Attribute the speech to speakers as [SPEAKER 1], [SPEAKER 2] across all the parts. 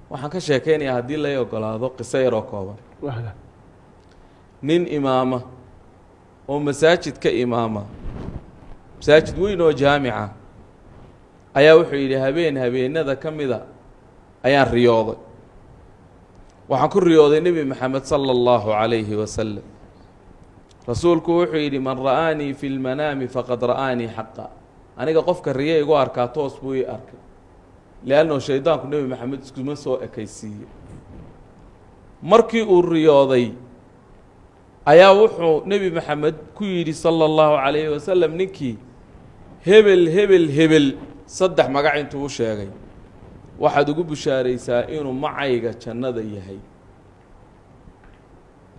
[SPEAKER 1] Waxaan ka sheekeynayaa, haddii lay ogolaado, qiso yaroo kooban. Nin imaama oo masaajid ka imaama, masaajid weyn oo jaamica, ayaa wuxuu yidhi: habeen habeenada ka mida ayaan riyooday. Waxaan ku riyooday Nebi Maxamed sala allahu calayhi wasalam. Rasuulku wuxuu yidhi: "Man ra'aanii fi lmanaami faqad ra'aanii xaqa." Aniga qofka riyo igu arkaa toos buu ii arkay, liannahu shaydaanku Nebi Maxamed iskuma soo ekaysiiyo. Markii uu riyooday ayaa wuxuu Nebi Maxamed ku yidhi sala allahu calayhi wasalam ninkii hebel, hebel, hebel, saddex magac intuu u sheegay: "Waxaad ugu bushaaraysaa inuu macayga jannada yahay."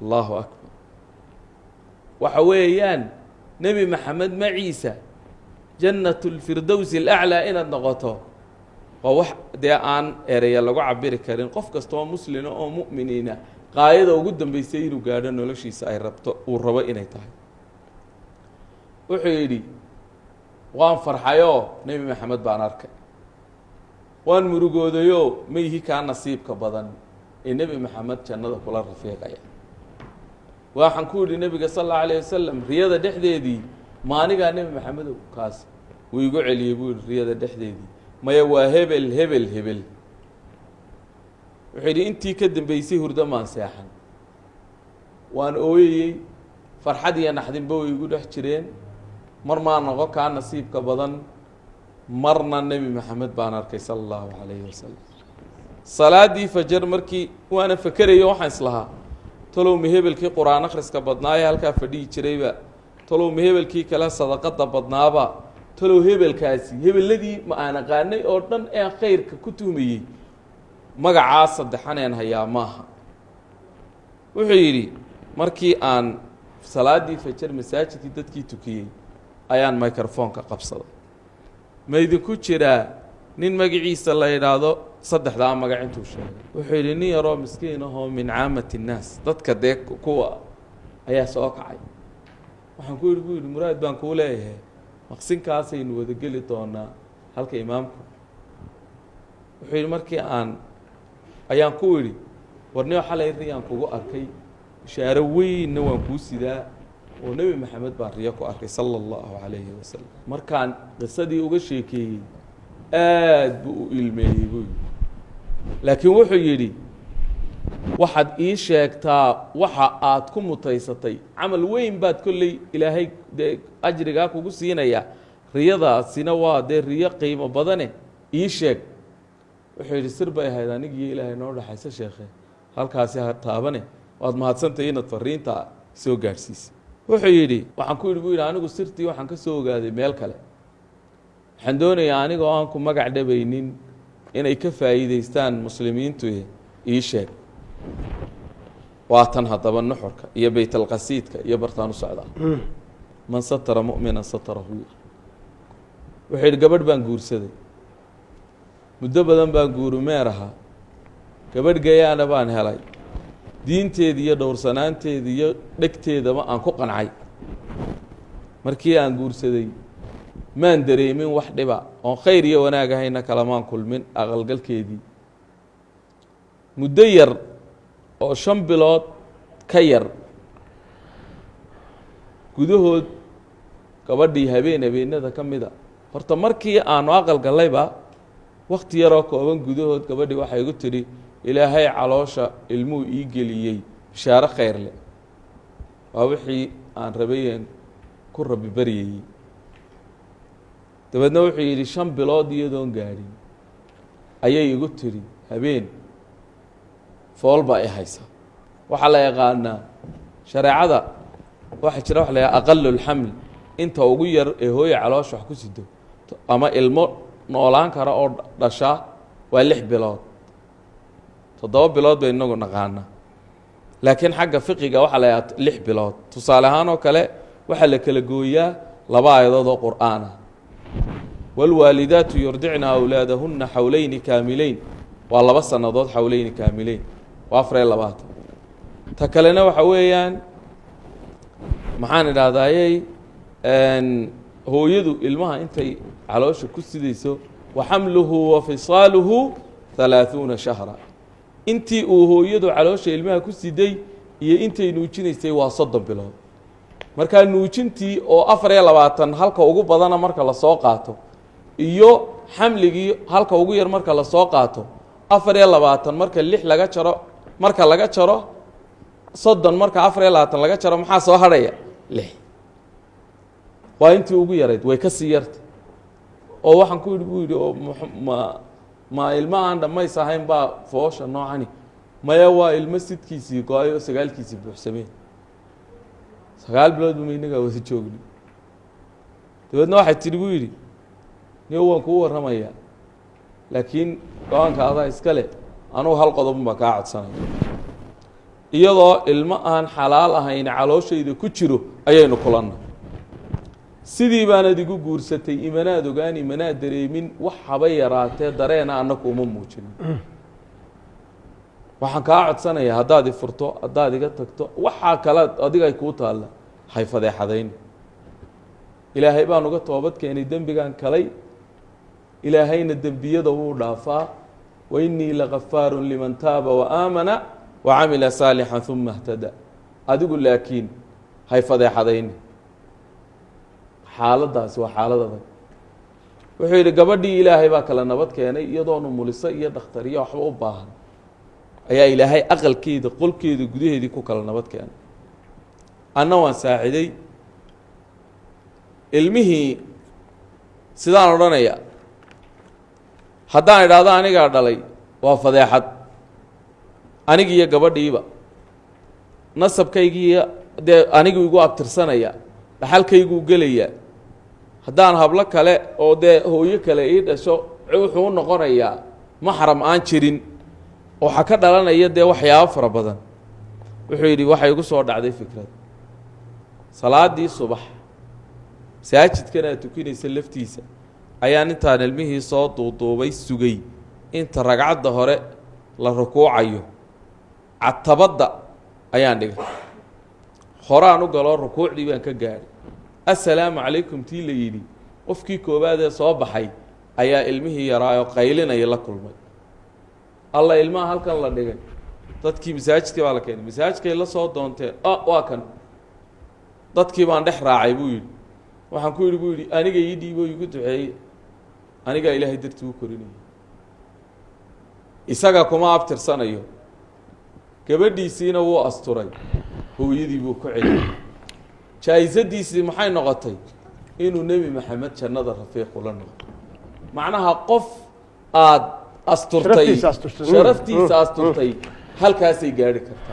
[SPEAKER 1] Allahu akbar! Waxa weeyaan, Nebi Maxamed maciisa jannat lfirdowsi alaclaa inaad noqoto waa wax dee aan ereya lagu cabiri karin. Qof kastoo muslina oo mu'miniina qaayada ugu dambeysay inuu gaadho noloshiisa ay rabto, uu rabo inay tahay. Wuxuu yidhi: waan farxayoo Nebi Maxamed baan arkay. Waan murugoodayoo ma ihi kaa nasiibka badan ee Nebi Maxamed jannada kula rafiiqaya. Waxaan ku yidhi Nebiga sal allahu alayh wasalam riyada dhexdeedii: "Ma anigaa, Nebi Maxamedow?" Kaas wuu igu celiyey, buu yihi, riyada dhexdeedii: "Maya, waa hebel, hebel, hebel." Wuxuu yidhi: intii ka dambeysay hurdo maan seexan, waan ooyayey, farxad iyo naxdinba way igu dhex jireen. Mar maa noqon kaa nasiibka badan, marna Nebi Maxamed baan arkay sala allahu calayhi wasalam. Salaaddii fajar markii waana fakerayo, waxaan islahaa: talow ma hebelkii Qur-aan akhriska badnaaye halkaa fadhiyi jirayba? Talow ma hebelkii kale sadaqada badnaaba? Talow hebelkaasi? Hebeladii ma aan aqaanay oo dhan ee khayrka ku tuhmayey, magacaa saddexaneen hayaa maaha. Wuxuu yidhi: markii aan salaaddii fajar masaajidkii dadkii tukiyey ayaan microphone-ka qabsaday. "Ma idinku jiraa nin magaciisa la yidhaahdo saddexdaa magac?" intuu sheegay, wuxuu yidhi: nin yaroo miskiin ahoo min caamati innaas, dadka dee kuwa ayaa soo kacay. Waxaan ku yidhi, buu yidhi, "Muraad baan kuu leeyahay, maqsinkaasaynu wada geli doonaa halka imaamku." Wuxuu yidhi: markii aan ayaan ku idhi: "Warniyo, xalay riyaan kugu arkay, bishaaro weynna waan kuu sidaa oo Nebi Maxamed baan riyo ku arkay sala allahu calayhi wasalam." Markaan qisadii uga sheekeeyey, aad buu u ilmeeyey, buu yidhi. Laakiin wuxuu yidhi: "Waxaad ii sheegtaa waxa aad ku mutaysatay. Camal weyn baad kolley Ilaahay dee ajrigaa kugu siinaya, riyadaasina waa dee riyo qiimo badane, ii sheeg." Wuxuu yidhi: "Sir bay ahayd anigiyo Ilaahay noo dhexaysa, sheekhe, halkaasi ha taabane. Waad mahadsantahay inaad fariinta soo gaadhsiisay." Wuxuu yidhi: waxaan ku yidhi, buu yidhi, anigu sirtii waxaan ka soo ogaaday meel kale. Waxaan doonayaa, anigoo aan ku magac dhabaynin, inay ka faa'iidaystaan muslimiintu, ii sheeg. Waa tan haddaba nuxurka iyo baytalqasiidka iyo bartaan u socdaa: man satara mu'minan satarahu llah. Wuxuu yidhi: gabadh baan guursaday, muddo badan baan guurumeer ahaa, gabadh gayaana baan helay, diinteeda iyo dhowrsanaanteeda iyo dhegteedaba aan ku qancay. Markii aan guursaday maan dareemin wax dhiba oon khayr iyo wanaag ahayna kalamaan kulmin aqalgalkeedii. Muddo yar oo 5 bilood ka yar gudahood, gabadhii habeen habeenada ka mida, horta markii aanu aqal gallayba, wakti yaroo kooban gudahood, gabadhii waxay igu tidhi: 'Ilaahay caloosha ilmuhu ii geliyey, bishaaro khayr leh, waa wixii aan rabayen ku rabi baryayey.' Dabeedna wuxuu yidhi: 5 bilood iyadoon gaadhin ayay igu tidhi habeen: 'Fool baa i haysa.' Waxaa la yaqaanaa shareecada, waxaa jira waxa la yhaha aqalu lxaml, inta ugu yar ee hooya caloosha wax ku sido ama ilmo noolaan kara oo dhashaa waa 6 bilood. 7 bilood bay inagu naqaanaa, laakiin xagga fiqiga waxaa la yhaha 6 bilood. Tusaale ahaan oo kale, waxaa la kala gooyaa laba aayadood oo Qur'aan ah: wاlwaalidaatu yurdicna awlaadahuna xawleyni kaamileyn, waa 2 sannadood. Xawleyni kaamileyn waa 24. Ta kalena waxa weeyaan, maxaan idhahdayey, hooyadu ilmaha intay caloosha ku sidayso: wa xamluhu wa fisaaluhu 30 shahra. Intii uu hooyadu caloosha ilmaha ku siday iyo intay nuujinaysay waa 30 bilood. Markaa nuujintii oo 24 halka ugu badana marka lasoo qaato, iyo xamligii halka ugu yar marka lasoo qaato, 24 marka 6 laga jaro, marka laga jaro 30, marka 24 laga jaro, maxaa soo hadhaya? 6. Waa intii ugu yarayd, way ka sii yartay. Oo waxaan ku yidhi, buu yidhi, oo ma ilmo aan dhammays ahayn baa foosha noocani? Maya, waa ilmo sidkiisii go-ay oo sagaalkiisii buuxsameen. 9 bilood buma inagaa wada joogni. Dabeedna waxay tidhi, buu yidhi, niyo waan kuu warramayaa, laakiin go-aanka adaa iska leh. Anugu hal qodobun baa kaa codsanaya: iyadoo ilmo aan xalaal ahayn calooshayda ku jiro ayaynu kulanna, sidii baanad igu guursatay, imanaad ogaan, imanaad dareemin, wax haba yaraatee dareena annaku uma muujinin. Waxaan kaa codsanayaa, haddaad i furto, haddaad iga tagto, waxaa kale adiga ay kuu taalla, hay fadeexadayn. Ilaahay baan uga toobad keenay dembigaan kalay, Ilaahayna dembiyada wuu dhaafaa. Wa innii lagafaarun liman taaba wa aamana wa camila saalixan uma اhtada. Adigu laakiin hay fadeexadayni. Xaaladdaasi waa xaalad adag. Wuxuu yidhi, gabadhii Ilaahay baa kala nabad keenay, iyadoonu muliso iyo dhakhtariyo waxba u baahan ayaa Ilaahay aqalkeeda, qolkeeda gudaheedii ku kala nabad keenay. Anna waan saaciday ilmihii. Sidaan odhanaya, haddaan idhaahdo anigaa dhalay, waa fadeexad, anigiiyo gabadhiiba, nasabkaygiiyo dee anigu igu abtirsanaya, dhaxalkayguu gelaya. Haddaan hablo kale oo dee hooyo kale ii dhasho, wuxuu u noqonayaa maxram aan jirin, waxaa ka dhalanaya dee waxyaabo fara badan. Wuxuu yidhi, waxay igu soo dhacday fikrad. Salaadii subax masaajidkan aad tukinaysa laftiisa ayaan intaan ilmihii soo duuduubay sugay inta ragcadda hore la rukuucayo, catabadda ayaan dhigay, horaan u galoo rukuucdii baan ka gaadhay. Assalaamu calaykum tii la yidhi, qofkii koowaad ee soo baxay ayaa ilmihii yaraayoo qaylinaya la kulmay. Alla, ilmaha halkan la dhigay, dadkii masaajidkii baa la keenay, masaajidkay la soo doonteen. Waa kan. Dadkii baan dhex raacay, buu yidhi. Waxaan ku yidhi, buu yidhi, aniga ii dhiibo, igu duceeyey, anigaa Ilaahay dartii u korinaya, isaga kuma abtirsanayo. Gabadhiisiina wuu asturay, hooyadii buu ku celiyey. Jaa-isadiisii maxay noqotay? Inuu Nebi Maxamed jannada rafiiqula noqdo. Macnaha qof aada asturtay,
[SPEAKER 2] Sharaftiisa asturtay.
[SPEAKER 1] sharaftiisa asturtay, halkaasay gaadhi kartaa.